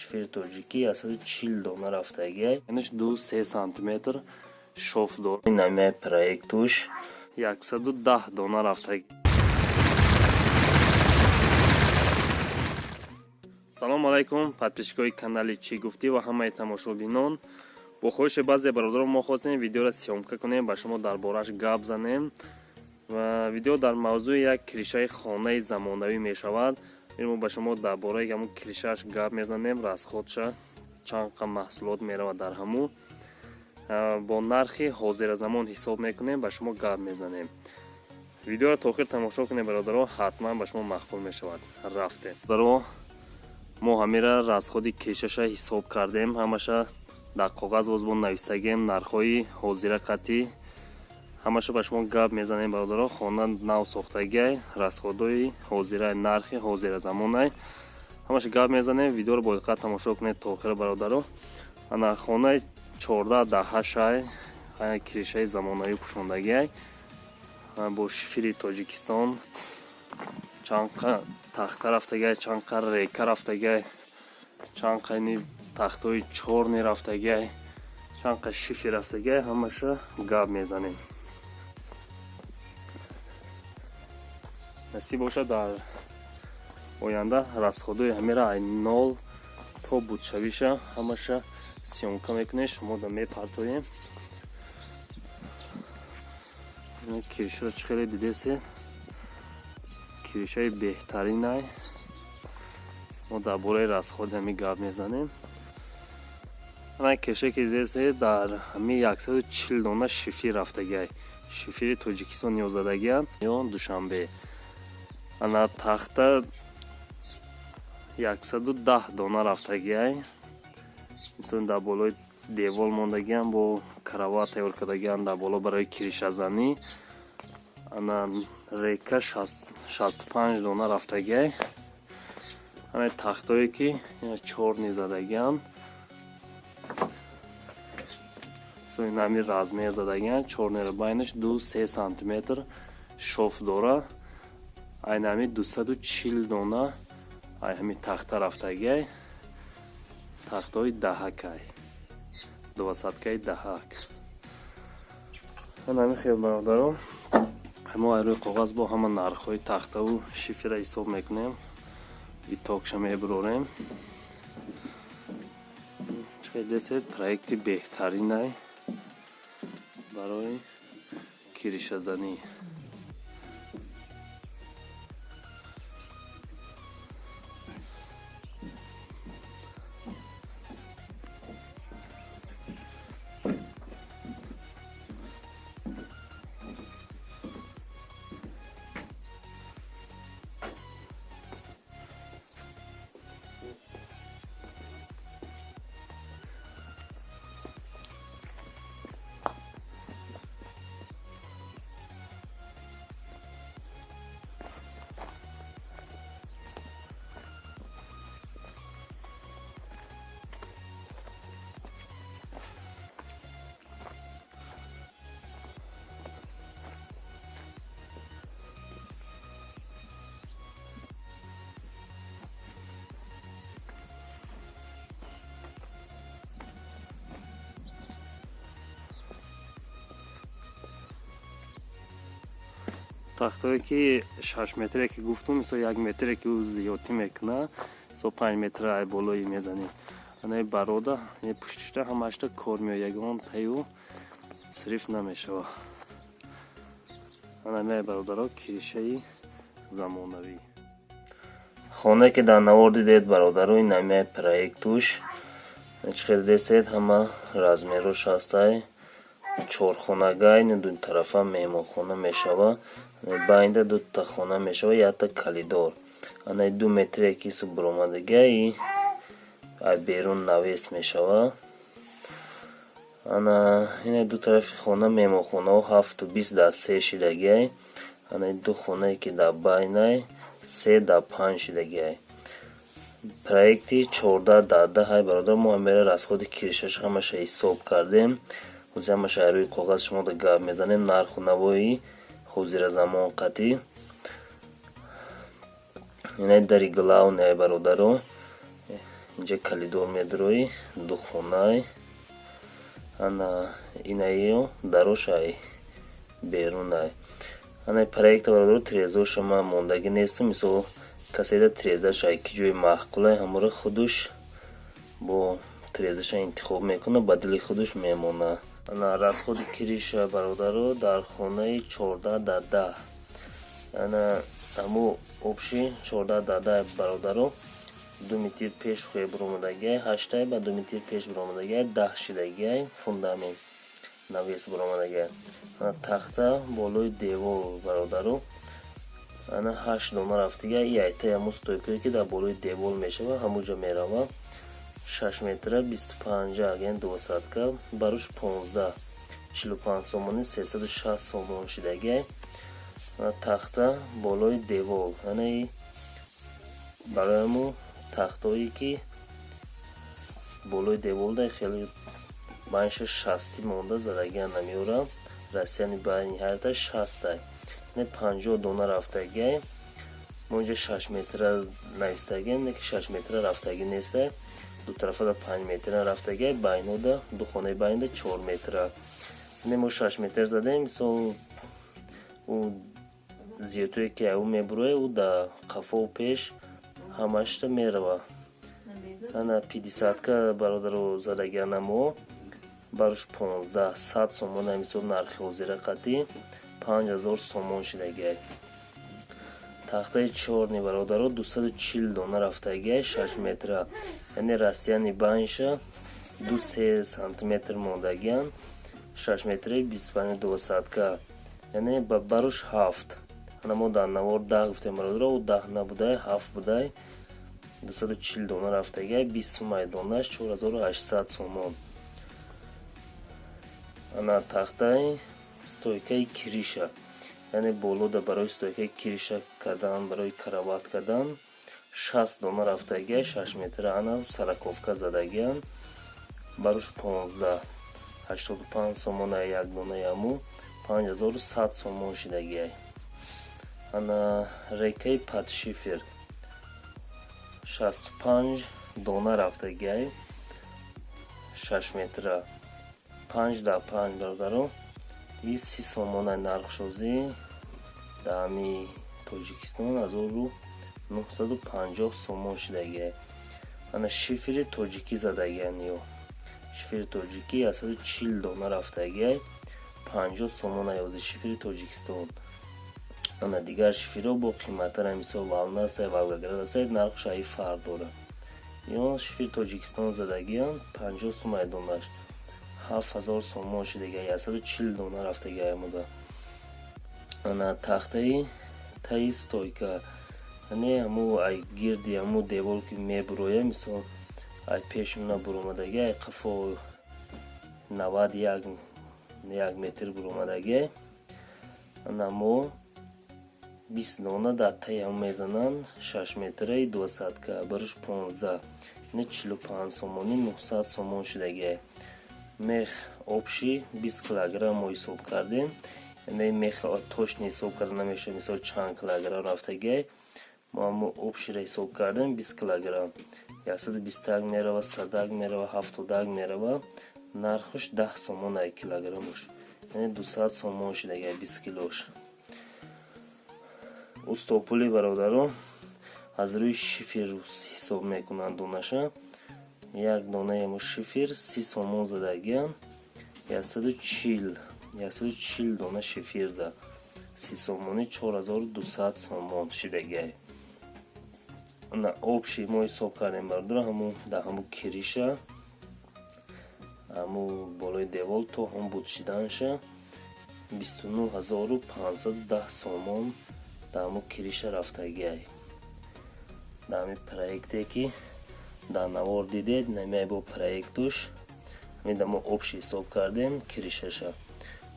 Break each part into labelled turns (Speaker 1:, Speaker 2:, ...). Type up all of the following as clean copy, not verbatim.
Speaker 1: Шифери тоҷикӣ 140 дона рафтагиай. Инаш 2-3 сантиметр шов дор. Инамиай проектуш 110 дона рафтагӣ. Салому алайкум, подписчикои канали «Чӣ гуфтӣ» ва ҳамаи тамошобинон. Бо хоҳиши баъзе бародарон мо хостем видеоро съёмка кунем, ба шумо дар борааш гап занем. Ва видео дар мавзӯи як крышаи хонаи замонавӣ мешавад. Ин мо ба шумо дар бораи ҳамун крышааш гап мезанем, расходша чанд қа маҳсулот меравад, дар ҳамун бо нархи ҳозиразамон ҳисоб мекунем, ба шумо гап мезанем. Видеоро то охир тамошо кунем, бародаро, ҳатман ба шумо маъқул мешавад. Рафтем, бародаро. Мо ҳамира расходи крышаша ҳисоб кардем, ҳамаша дар коғаз боз бо нависагем, нархҳои ҳозира қатъӣ ҳамаша ба шумо гап мезанем, бародаро. Хона нав сохтагиай, расходҳои ҳозира, нархи ҳозиразамонай, ҳамаша гап мезанем. Видеоро бо диққат тамошо кунед то охира, бародаро. Ана хонаи 14 да 8-ай, крышаи замонавӣ пӯшондагиай бо шифери Тоҷикистон. Чанд қа тахта рафтагиай, чанд қа рейка рафтагиай, чанд қайни тахтаҳои чорный рафтагиай, чанд қа шифер рафтагиай, ҳамаша гап мезанем. Насиб бошад, дар оянда расходҳои ҳамира ай нол то будшавиша ҳамаша съёмка мекунем, шумо да мепартоем. Крышаро чӣ хеле дидесед, крышаи беҳтаринай. Мо дар бораи расходи ҳами гап мезанем. Ана крышае ки дидесед, дар ҳами 140 дона шифер рафтагиай, шифери Тоҷикистон ёзадагиам ё Душанбе. Ана тахта 110 дона рафтагиай. Мисол, дар болои девол мондагиам, бо карават тайёр кардагиам дар боло барои крышазанӣ. Ана рейка 65 дона рафтагиай. Ана тахтое ки чорный задагиам, инами размер задагиам, чорныйро байнаш 2-3 сантиметр шов дора. Айнами 240 дона ай ҳами тахта рафтагиай, тахтаҳои даҳакай, двадцаткаи даҳак. Анами хел, бародаро, мо ай рӯи коғаз бо ҳама нархҳои тахтаву шифера ҳисоб мекунем, итогша мебурорем. Чӣ десед, проекти беҳтаринай барои крышазанӣ. Тахтое ки 6 метре ки гуфтум, мисол, 1 метре ки ӯ зиёдтӣ мекунад, мисол, 5 метра ай болои мезанӣ. Анаи барода пуштишта ҳамашта кор меояд, ягон таю сриф намешава. Анамиай, бародаро, крышаи замонавӣ. Хонае ки дар навор дидед, бародаро, инамиай проектуш. Чӣ хел десед, ҳама размерош ҳастай. Чорхонагай, ду тарафа меҳмонхона мешава, байнда дута хона мешава, якта коридор. Анаи 2 метре ки су буромадагиай, ай берун навес мешава. Ана ина ду тарафи хона меҳмонхонаҳо 7,20 дар 3 шидагиай. Ана ду хонае ки дар байнай 3 дар 5 шидагиай. Проекти 14 дар 10-ай, бародар. Мо ҳамера расходи крышаш ҳамаша ҳисоб кардем. Ҳозир ҳамаша рӯи коғаз шумо гап мезанем, нарху навои ҳозиразамон қатъӣ. Инаи дари главный, бародаро. Инҷа коридор медрои, духонай. Ана инаиё дарошай, берунай. Ана проекта, бародаро, тирезоша ман мондагӣ нестам. Мисол, каседа тирезаша ки ҷои маъқулай, ҳамора худуш бо тирезаша интихоб мекунад, ба дили худуш мемонад. Ана расходи крыша, бародаро, дар хонаи 14 да 10. Ана ҳаму общий 14 да 10, бародаро, 2 метр пеш хӯя буромадагиай, ҳаштай ба 2 метр пеш буромадагиай, 10 шидагиай, фундамент навес буромадагиай. Ана тахта болои девор, бародаро, ана ҳашт дона рафтагиай. И айтаи ҳамун стойкое, ки дар болои девор мешава, ҳамунҷо мерава. 6 метра 25-а, яъне двадцатка, барош 15, 45 сомонӣ, 360 сомон шидагиай. Тахта болои девол, яъне барои ҳамун тахтое, ки болои деволда хеле байниша шастӣ монда задагиан намеёрам. Расияни байни ҳарта шастай, не 50 дона рафтагиай. Мо инҷа 6 метра навистагиам, не ки 6 метра рафтагӣ нестай. Дутарафада 5 метра рафтагиай, байнода, ду хонаи байнда 4 метра. Не мо 6 метр задем. Мисол, ӯ зиёдтое, ки ӯ мебурояд, ӯ да қафову пеш ҳамашта мерава. Ана пятидесятка, бародаро, задагиана мо, барош 15, 100 сомона. Мисол, нархи ҳозира қатӣ 5000 сомон шидагиай. Тахтаи чёрный, бародаро, 240 дона рафтагиай, 6 метра, яъне расстояние байниша 2-3 сантиметр мондагиан. 6 метраи 25, двадцатка, яъне ба барош ҳафт. Ана мо дар навор 10 гуфтем, бародаро, ӯ 10 набудай, ҳафт будай. 240 дона рафтагиай, 20 сумай донаш, 4800 сомон. Ана тахтаи стойкаи крыша, яъне болода барои стойкаи крыша кардан, барои кровать кардан, 60 дона рафтагиай, 6 метра, ана сороковка задагиан, барош 15, 85 сомона як донаи аму, 5100 сомон шидагиай. Ана рейкаи под шифер 65 дона рафтагиай, 6 метра, 5 да 5, бародаро, и 30 сомона нархшозӣ. Дар ҳами Тоҷикистон 1950 сомон шидагиай. Ана шифери тоҷикӣ задагиан ё шифери тоҷикӣ 140 дона рафтагиай, 50 сомона ёзи шифери Тоҷикистон. Ана дигар шиферҳо бо қиматтара, мисол, Волна астай, Волгоград астай, нархш аи фарқ дорад. Ё шифери Тоҷикистон задагиан, 50 сумай донаш, 7000 сомон шидагиай, 140 дона рафтагиай муда. Ана тахтаи таи стойка, яъне ҳаму ай гирди ҳаму девол, ки мебуроя, мисол, ай пешуна буромадагӣ, ай қафо 91 як метр буромадагӣ. Ана мо 20 дона дар таи ҳам мезананд, 6 метраи двадцатка, барош 15, ина 45 сомонӣ, 900 сомон шидагиай. Мех общий 20 килограмм мо ҳисоб кардем, яъне мех точно ҳисоб карда намешавад, мисол, чанд килограмм рафтагиай. Мо ҳамо общийро ҳисоб кардем, 20 килограмм, 121 мерава, садак мерава, ҳафтодак мерава. Нархаш 10 сомон ай килограммош, яъне 200 сомон шидагиай 20 килош. Устопули, бародаро, аз рӯи шифер ҳисоб мекунанд донаша. Як донаи шифер 30 сомон задагиан, 140, 140 дона шиферда 30 сомонӣ, 4200 сомон шидагиай. На общий мо ҳисоб кардем, бародаро, ҳамун дар ҳамун крыша, ҳамун болои девол то ҳам буд шиданша, 29 510 сомон дар ҳамун крыша рафтагиай. Дар ҳамин проекте, ки дар навор дидед, намиай бо проектуш, ҳамин дар мо общий ҳисоб кардем крышаша,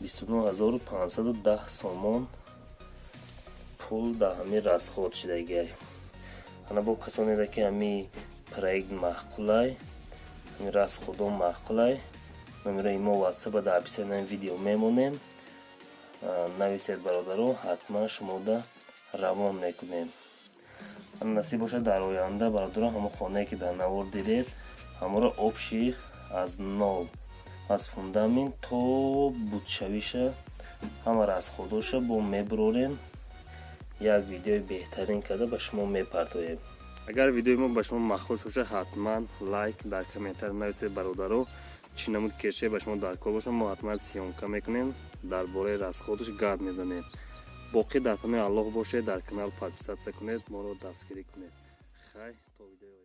Speaker 1: 29 510 сомон пул дар ҳамин расход шидагиай. Ана бо касонеда, ки ҳамин проект маъқулай, ҳамин расходо маъқулай, номерои мо ватсапа дар описанияи видео мемонем, нависед, бародаро, ҳатман шумода равон мекунем. Насиб бошад, дар оянда, бародарон, ҳамон хонае, ки дар навор дидед, ҳамонро общий аз нол, аз фундамент то бутшавиша, ҳама расходоша бо мебурорем, як видеои беҳтарин карда ба шумо мепартоем. Агар видеои мо ба шумо маъқул бошад, ҳатман лайк, дар комментар нависед, бародаро, чӣ намуд кирше ба шумо дар кор бошад. Мо ҳатман съёмка мекунем, дар бораи расходаш гап мезанем. Боқӣ дар панои Аллоҳ бошед, дар канал подписаться кунед, моро дастгирӣ кунед. Хай, то видеои.